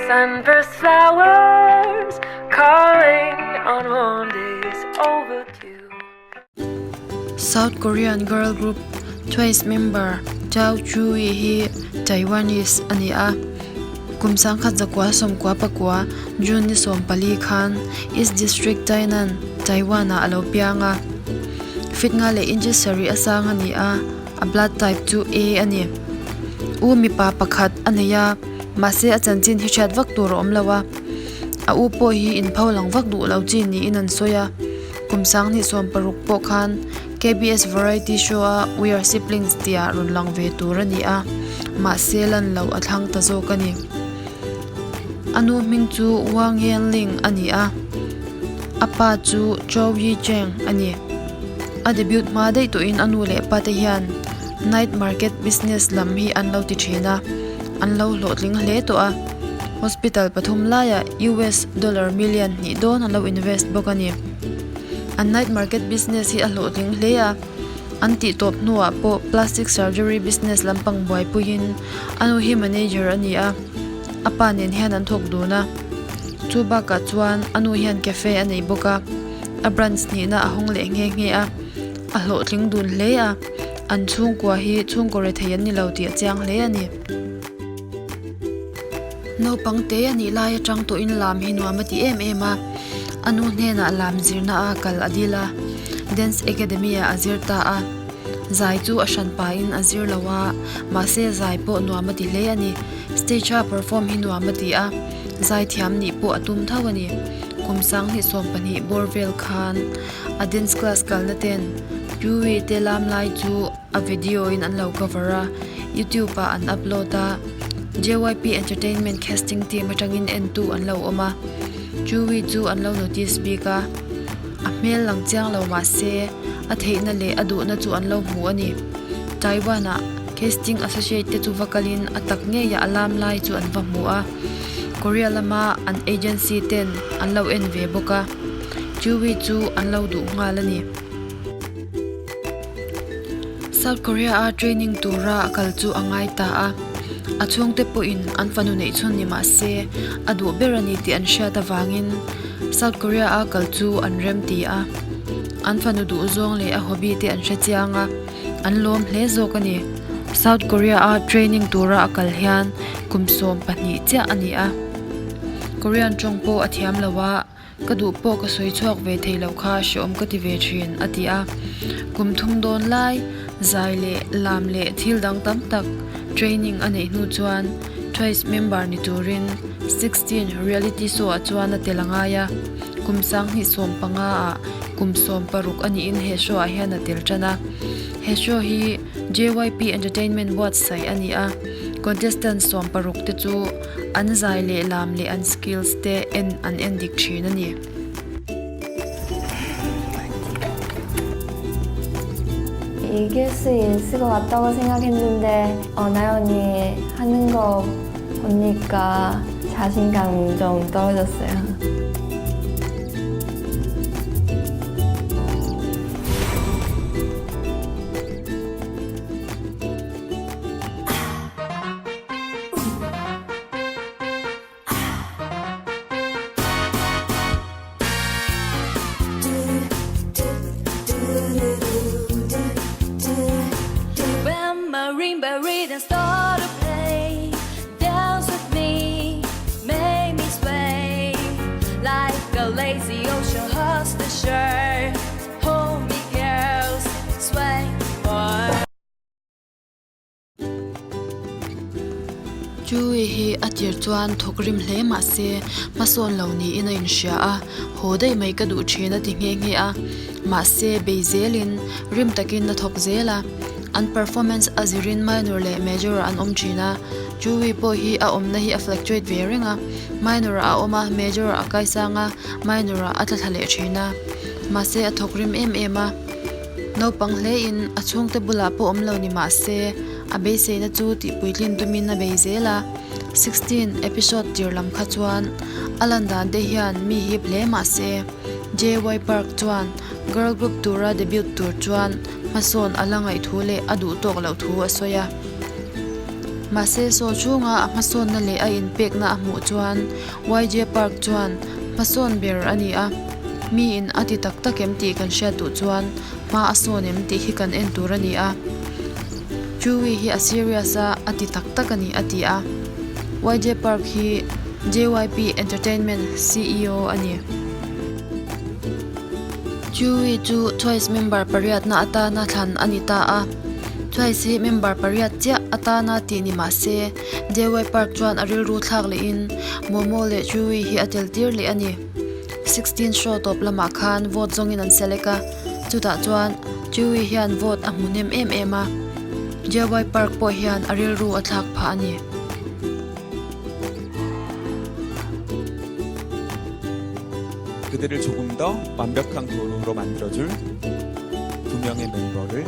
Sunburst flowers calling on warm days overdue. South Korean girl group Twice member Zhao Jui hi Taiwanese a ni a. Kum 1999 June ni 14 khan East District Tainan, Taiwan-ah a lo piang a. Feet nga leh inches sarih a sang a ni a, a blood type chu A a ni. U mipa pakhat a nei a, mahse a chanchin hi hriat vak tur a awm lo a. A u pawh hi inpho lang vak duh lo chi niin an sawi a. Kum 2016 pawh khan KBS Variety Show a We Are Siblings tia rawn lang ve tur a ni a, mahse lan loh a thlang ta zawk a ni. A nu hming chu Wang Yanling a ni a, a pa chu Zhou Yicheng a ni. A debut hma daih tawhin a nu leh pa te hian night market business lam hi an lo ti thin a, an lo hlawhtling hle tawh a. Hospital pathum laiah US dollar million hnih dawn an lo invest bawk a ni. An night market business hi a hlawhtling hle a, an tih tawp hnuah pawh plastic surgery business lampang buaipuiin a nu hi manager a ni a, a pa nen hian an thawk dun a. Chu bakah chuan a nu hian cafe a nei bawk a, a branch hnihna a hawng leh nghe nghe a, a hlawhtling dun hle a, an chhungkua hi chhungkaw rethei an ni lo tih a chiang hle a ni. Naupang te a nih lai atang tawhin lam hi nuam a ti em em a, a nu hnenah lam zirna a kal a dil a, Dance Academy ah a zir ta a, zai chu a hran pahin a zir lo a, mahse zai pawh nuam a ti hle a ni, stage a perform hi nuam a ti a, zai thiam nih pawh a tum tho a ni. Kum 2020 bawr vel khan a dance class kalna ten Yui te lam lai chu A video in an lo cover a, YouTube ah an upload a, JYP Entertainment casting team atangin entu an lo awm a, Chewie chu an lo notice bik a, a hmel lang chiang lo mahse a theihna leh a duhna chu an lo hmu a ni. Taiwan ah casting associate te chu va kalin a tak ngeiah a lam lai chu an va hmu a, Korea lama an agency ten an lo en ve bawk a, Chewie chu an lo duh nghal a ni. South Korea a training tura a kal chu a ngai ta a, a chhungte pawhin an fanu neih chhun ni mah se a duh ber a ni tih an hriat avangin South Korea a kal chu an rem ti a, an fanu duh zawng leh a hobby te an hre chiang a, an lawm hle zawk a ni. South Korea a training tura a kal hian kum 12 chiah a ni a, Korean tawng pawh a thiam lo a. Ka duh pawh ka sawi chhuak ve thei lo kha hreawm ka ti ve thin, a ti a. Kum thum dawn lai, zai leh lam leh thil dang tam tak training a neih hnu chuan Twice member ni turin 16 reality show ah chuan a tel a ngai a. Kum 2015 ah kum 16 a niin he show ah hian a tel tan a. He show hi JYP Entertainment buatsaih a ni a, contestant 16 te chu An zai leh lam leh an skills te en an en dik thin a ni. 이길 수 있을 것 같다고 생각했는데 어, 나연이 하는 거 보니까 자신감 좀 떨어졌어요. When marimba rhythm start to play, dance with me, make me sway like a lazy ocean hugs the shore. Hold me, girls, sway for. Chewie hi a tir chuan thawk rim hle mah se hmasawn lo niin a inhria a, haw daih mai ka duh thin a ti nghe nghe a. Mahse bei zelin rim takin a thawk zel a, an performance a zirin minor leh major ah an awm thin a. Chewie pawh hi a awmna hi a fluctuate ve reng a, minor ah a awm a, major ah a kaisang a, minor ah a tla thla leh thin a. Mahse a thawk rim em em a. Naupang hlein a chhungte bulah pawh awm lo ni mah se, a beiseina chu tihpuitlin tumin a bei zel a. 16 episode tir lam kha chuan a lan dan te hian mi hip hle mah se, JY Park chuan girl group tura debut tur chuan hmasawn a la ngaih thu leh a duh tawk loh thu a sawi a. Mahse show chhunga a hmasawnna leh a inpekna a hmuh chuan YJ Park chuan hmasawn ber a ni a, miin a ti tak tak em tih kan hriat duh chuan hma a sawn em tih hi kan en tur a ni a. Chewie hi a serious a, a ti tak tak a ni a ti a. YJ Park hi JYP Entertainment ceo a ni. Chewie chu Twice member pariatna atana thlan a ni ta a. Twice hi member pariat chiah atana tih ni mah se, JY Park chuan a rilru thlak lehin Momo leh Chewie hi a tel tir leh a ni. 16 show tawp lamah khan vote zawngin an select a, chutah chuan Chewie hian vote a hmu hnem em em a, JY Park pawh hian a rilru a thlak phah a ni. 그들을 조금 더 완벽한 그룹으로 만들어줄 두 명의 멤버를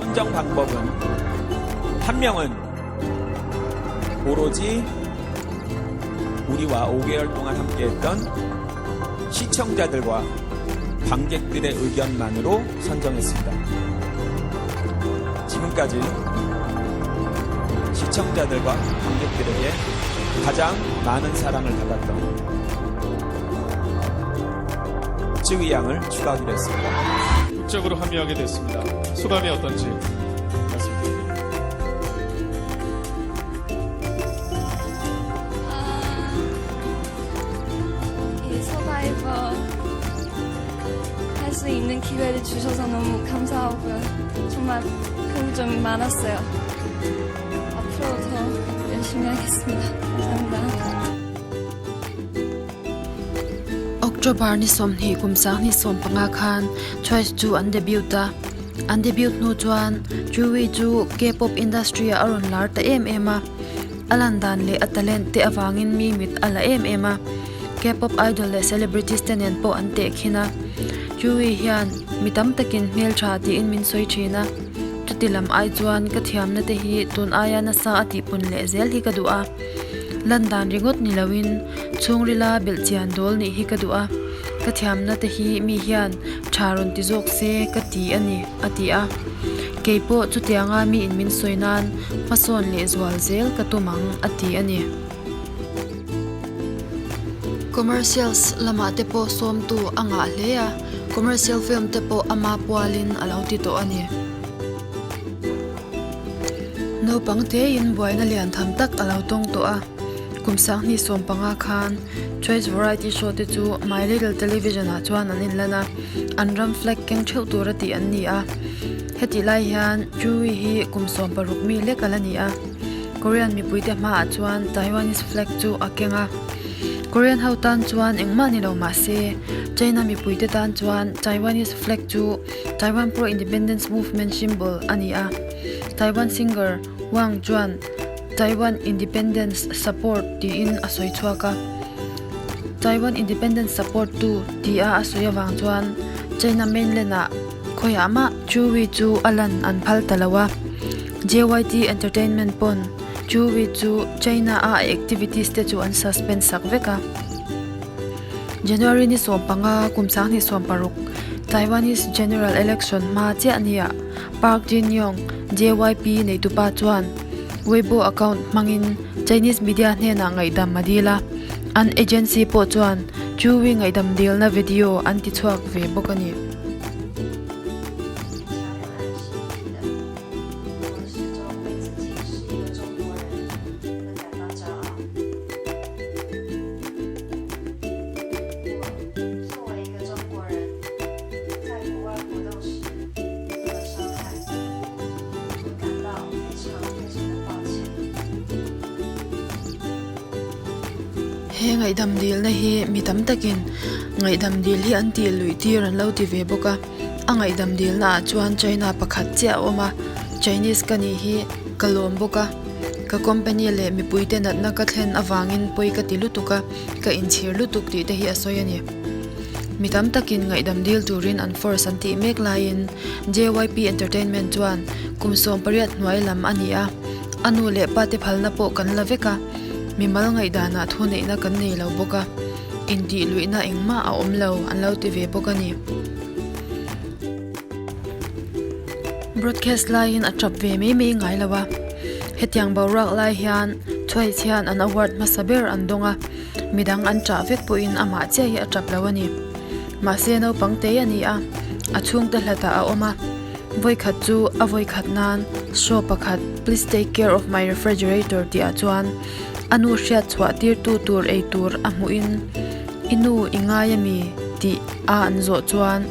선정 방법은 한 명은 오로지 우리와 5개월 동안 함께했던 시청자들과 관객들의 의견만으로 선정했습니다. 지금까지 시청자들과 관객들에게 가장 많은 사랑을 받았던 쯔위 양을 추가하기로 했습니다. 극적으로 합류하게 됐습니다. 소감이 어떤지 말씀드립니다. 이 서바이버 할 수 있는 기회를 주셔서 너무 감사하고요. 정말 배울 점이 많았어요. 앞으로 더 열심히 하겠습니다. 감사합니다. October ni 20 kum 2015 khan Twice chu an debut a, an debut hnu chuan Tzuwi chu K-pop industry ah a rawn lar ta em em a, a lan dan leh a talent te avangin mi mit a la em em a, K-pop idol leh celebrities te nen pawh an tehkhin a, Tzuwi hian mi tam takin hmeltha tiin min sawi thin a, chuti lam ai chuan ka thiamna te hi tun aia nasa a tihpun leh zel hi ka duh a, lan dan ringawt ni loin chhungrila belhchian dawl nih hi ka duh a, ka thiamna te hi mi hian tha rawn ti zawk se ka ti a ni, a ti a. Kei pawh chutianga miin min sawi nan hmasawn leh zual zel ka tum ang, a ti a ni. Commercials lamah te pawh sawmtu a ngah hle a, commercial film te pawh ama pualin a lo ti tawh a ni. Naupang tein buaina lian tham tak a lo tawng tawh a, kum 2015 khan Choice Variety Show te chu My Little Television ah chuan an inlan a, an ram flag keng theuh tura tih an ni a. Hetih lai hian Chewie hi kum 16 mi lek a la ni a, Korean mipuite hmaah chuan Taiwanese flag chu a keng a. Korean ho tan chuan engmah ni lo mah se, China mipuite tan chuan Taiwanese flag chu Taiwan pro-independence movement symbol a ni a. Taiwan singer Wang chuan Taiwan independence support tiin a sawi chhuak a. Taiwan independence support tu tia a sawi avang chuan China mainland ah khawiah mah Chewy chu a lan an phal ta lo a. JYT Entertainment pawn Chewy chu China a a activities te chu an suspend sak vek a. January ni 15 kum 2016 Taiwanese General Election hma chiah nia Park Jin-young, JYP neitupa chuan Weibo account hmangin Chinese media hnenah ngaihdam a dil a, an agency pawh chuan Chewy ngaihdam dilna video an ti chhuak ve bawk a ni. He ngaihdam dilna hi mi tam takin ngaihdam dil hi an tih luih tir an lo ti ve bawk a, a ngaihdam dilna ah chuan China pakhat chiah a awm a, Chinese ka nih hi ka lawm bawk a, ka company leh mipuite natna ka thlen avangin pawi ka ti lutuk a, ka inchhir lutuk tih te hi a sawi a ni. Mi tam takin ngaihdam dil turin an force an tih mek laiin JYP Entertainment chuan kum 18 hnuai lam a ni a, a nu leh pa te phalna pawh kan la vek a, mimal ngaihdanah thu neihna kan nei lo bawk a, intih luihna engmah a awm lo an lo ti ve bawk a ni. Broadcast laiin a tap ve mai mai ngai lo a, hetiang boruak lai hian Twice hian an award hmasa ber an dawng a, midang an tah vek pawhin amah chiah hi a tap lo a ni. Mahse naupang te a ni a, a chhungte hlatah a awm a, vawikhat chu a vawikhat nan show pakhat Please take care of my refrigerator tih ah chuan a nu hriat chhuah tirtu tur ei tur a hmuhin I nu i ngai a mi? tih a an zawh chuan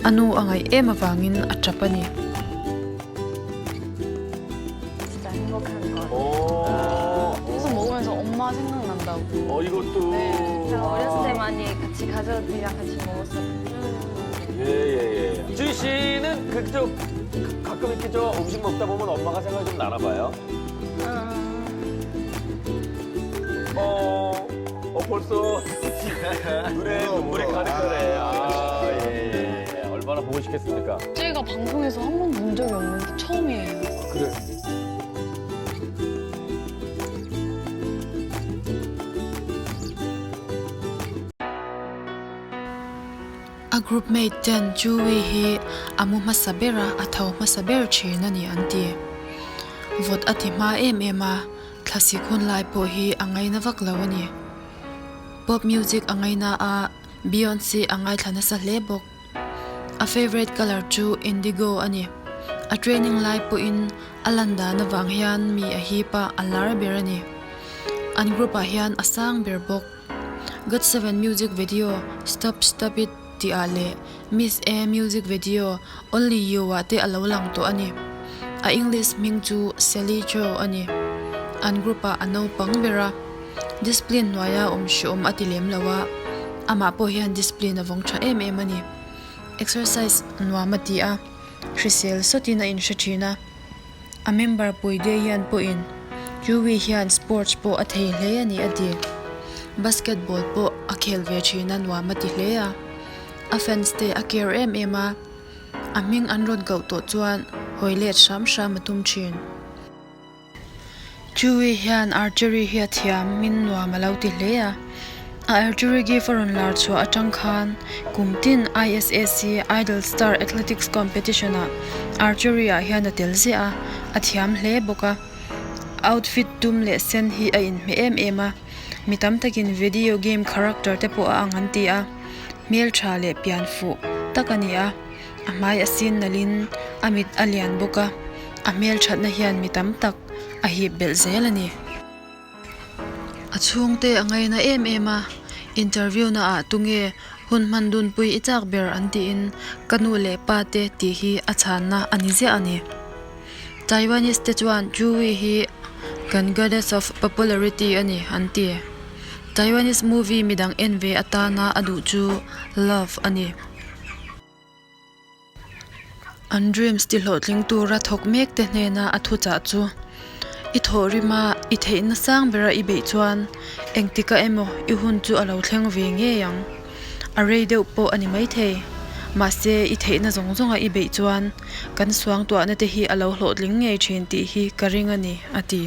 a nu a ngaih em avangin a tap a ni. 주희 씨는 그쪽 가끔 이렇게 저 음식 먹다 보면 엄마가 생각이 좀 나나 봐요. 어, 어 벌써 눈에 눈물이 가득하네. 아, 예, 예. 얼마나 보고 싶겠습니까? 제가 방송에서 한 번도 본 적이 없는데 처음이에요. 그래. A group mate ten Chewie hi a mu hmasa ber a, a tho hmasa ber thin a ni an ti. Vawt a ti hma em em a, thlasik hun lai pawh hi a ngaina vak lo a ni. Pop music a ngaina a, Beyonce a ngaithla nasa hle bawk. A favourite colour chu indigo a ni. A training lai pawhin a lan dan avang hian mi a hip a, a lar ber a ni. An group ah hian a sang ber bawk. God Seven music video Stop Stop It tih ah leh Miss A music video Only You ah te a lo lang tawh a ni. A English hming chu Sally Cho a ni. An group ah a naupang ber a. Discipline hnuaia awm hreawm a ti lem lo a, amah pawh hian discipline a vawng tha em em a ni. Exercise nuam a ti a, hrisel sawtin a inhre thin a. A member pui Daehyun pawhin Yui hian sports pawh a thei hle a ni a ti. Basketball pawh a khel ve thin a nuam a ti hle a. A fans te a care em em a, a hming an rawn koh tawh chuan hawi let hram hram a tum thin. Chewie hian archery hi a thiam min nuam a lo ti hle a. A archery gift a rawn lar chhuah atang khan kum tin ISAC Idol Star Athletics Competition ah archery ah hian a tel ziah a, a thiam hle bawk a. Outfit dum leh sen hi a inhmeh em em a, mi tam takin video game character te pawh a ang an ti a, hmeltha leh pian fuh tak a ni a. A hmai a sin nalhin a mit a lian bawk a, a hmelthatna hian mi tam tak a hip belh zel a ni. A chhungte a ngaina em em a, interview na ah tunge hun hman dunpui i chak ber an tiin ka nu leh pa te tih hi a chhanna a ni ziah a ni. Taiwanese te chuan Chewie hi kan goddess of popularity a ni an ti. Taiwanese movie midang en ve atana a duh chu love a ni. An dreams ti hlawhtling tura thawk mek te hnena a thuchah chu i thawh rima i theihna sang bera i beih chuan engtika emaw i hun chu a lo thleng ve ngei ang. A rei deuh pawh a ni maithei. Mahse i theihna zawng zawnga i beih chuan kan suangtuahna te hi a lo hlawhtling ngei thin tih hi ka ring a ni, a ti.